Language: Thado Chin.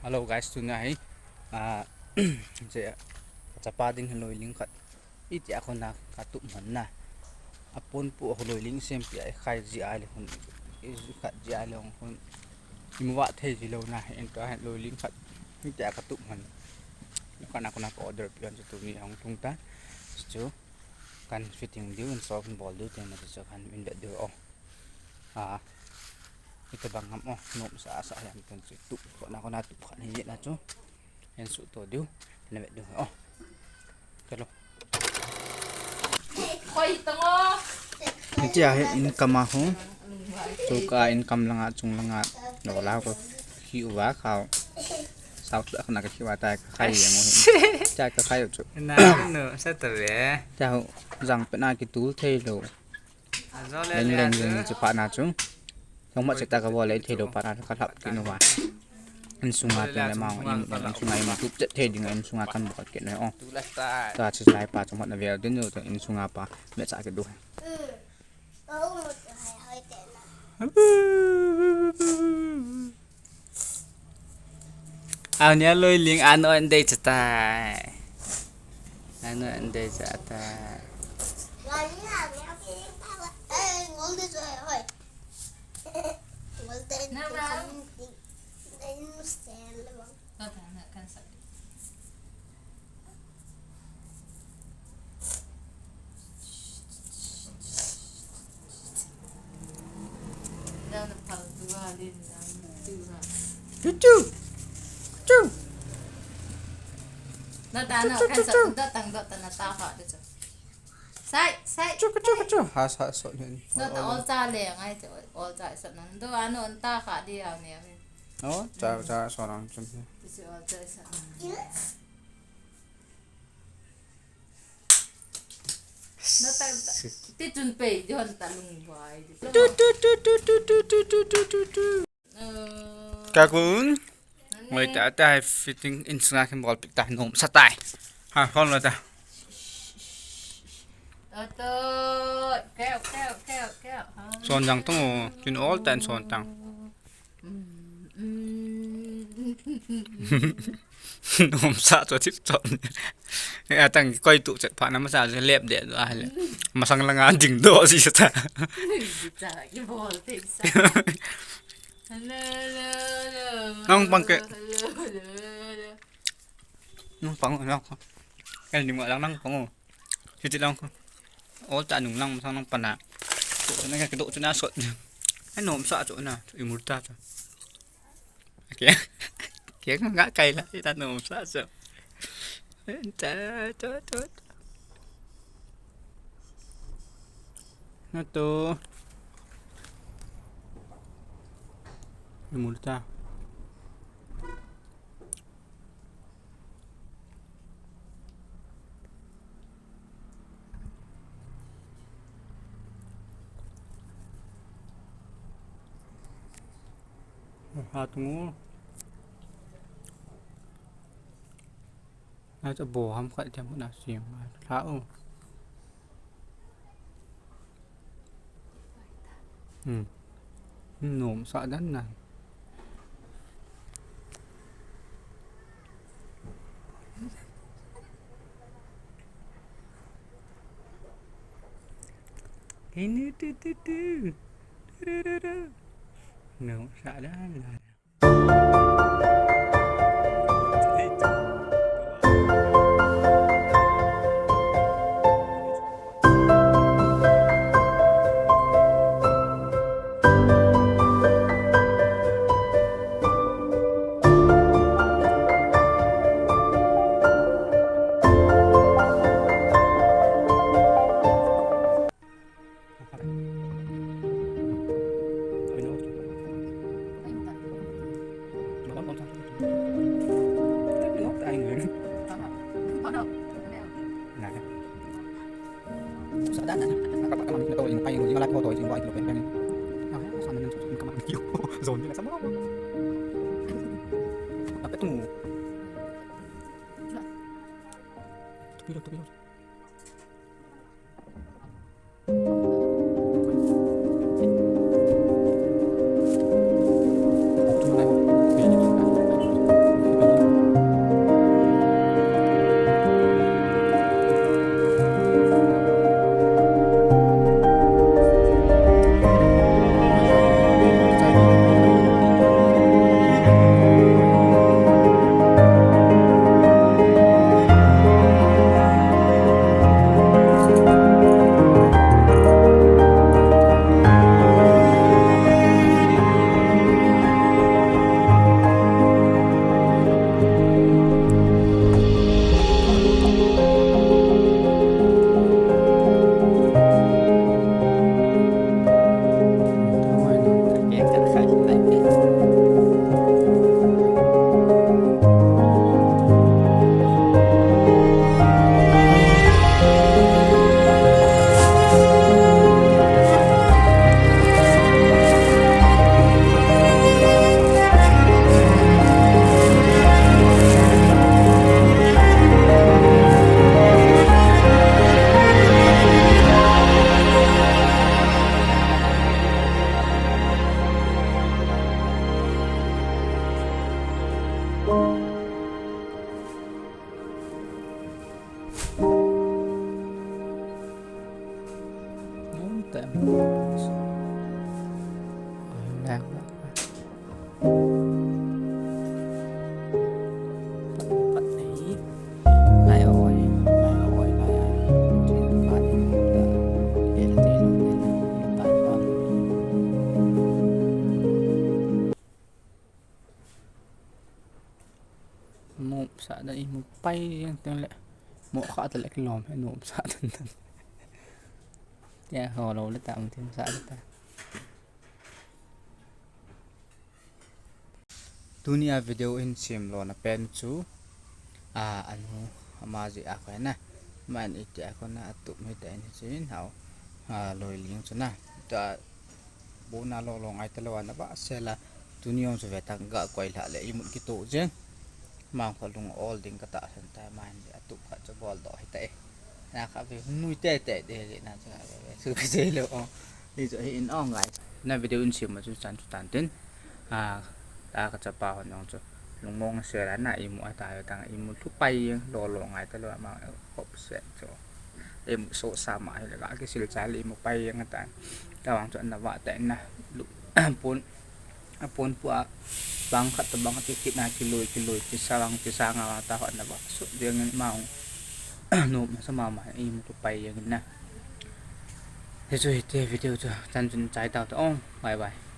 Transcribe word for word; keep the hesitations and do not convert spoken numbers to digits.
Hello guys, tuna hi, ah, je, kachapa ding hi loiling khat. Itia kona katup man na. Apon pu a loiling sempi a ikhai ji a le hun. Ikhat ji a le hun. Imu va thei ji lou na, en tua hi loiling khat. Itia katup man. Kana kona ka order pi hon chu tuni hung tung ta. Chu kan fitting diu, install kan bol diu, te na chu kan in vet diu o. Ah, ita bang ham o, nom sa sa ham kan chu tup, kona kona tup khan hi na chu. En su to diu, na vet diu o. Kalo. Koi tong o. Itia hi income a hung. Tu ka income langa chung langa. Lo la ko. Khi uva khao. Sao tu khana ka khi uva tai ka khai yang o hi. Tia ka khai u chu. Na no sa ta ve. Tia ho jang pe na ki tul thei lo. Leng leng jing chu pha na chu. Thong ma che ta ka bol le thei lo pha na ka lhap ki no va. Insunga te le ma, in, insunga ima tup chet thei ding, insunga kan bol kit na o. Ta chi lai pa chu mat na vel din lo, insunga pa me cha ke du. Au nia loiling ano an dei chatai. Ano an dei chatai. Chu chu. Chu. Na ta na kan sa da tang da ta na ta ha de chu. Sai, sai. Chu chu chu. Ha sa so ni. Da ta ol cha le ngai chu ol cha so na. Do ano ta ha di ha ni. O, cha cha so nang chun. Ti si ol cha so na. Na ta, ti chun pei di hon ta lung vai di. Tu tu tu tu tu tu tu tu tu tu tu. Ka kun. Ngoi ta ta hai fitting in sunga kan bol pik ta nom sa tai. Ha, hon lo ta. Ato, keo, keo, keo, keo. Son jang tong o, kin ol tan son tang. Nom sa chu chip chon. A tang koi tu chet pha na masa chu lep de do a le. Masang langa ding do si sa ta. Sa ki bol te sa. Hello, hello, hello. Nang pang ke. Hello, hello, hello. Nang pang, nang pang. Kan ni ma lang nang pang o. Siti lang ko. Ol ta nung lang masang nang pana. Chu na ka do chu na sot. Ai nom sa chu na. Chu imur ta chu. Ke. Ke nga kai la ta nom sa chu. Ta ta ta. Na to. Imur ta. Ha tung o. Na cha bo ham khat jam na sim. Ha o. Hmm. Nom sa dan na. Hei nu tu tu tu. Tu tu tu tu. Nom sa dan na. Nom sa dan imu pai jeng teng le. Mo kha ta le kilom he nom sa dan dan. Tia ho lo le ta um tin sa le ta. Tunia video in sem lona pen chu, a, anu ama jeh a koi na. Man iti a kona atup mi ta in chin hao, a, loi ling chu na. Ta bona lo lo ngai ta lo ana ba sela. Tuni jong chu ve tang ga koi lha le imut kito jeng. Mang kho lung ol ding ka ta san ta man atup kha chu bol do hi ta e. Na kha ve hung nui te te de le na cha ve ve. Su ki jai lo o. Ni chu hi in ong ngai. Na video in sem ma chu chan chu tan tin. A, ta ka chapa hon jong chu. Lungmong se la na imu a ta yo tang imu thu pai jeng lo lo ngai ta lo ma hop se chu. Imu so sa ma hi le ga ki sil cha le imu pai jeng ta. Ta wang chu na va ta na lu pun. A pon pu a bang khat to bang khat kit na kiloi kiloi kisa bang kisa nga ta hon na ba. So dia ngin ma ong. Nom na sa ma ma imu thu pai jeng na. Hichu hiti video chu chan chun chai tau ta ong. Bye bye.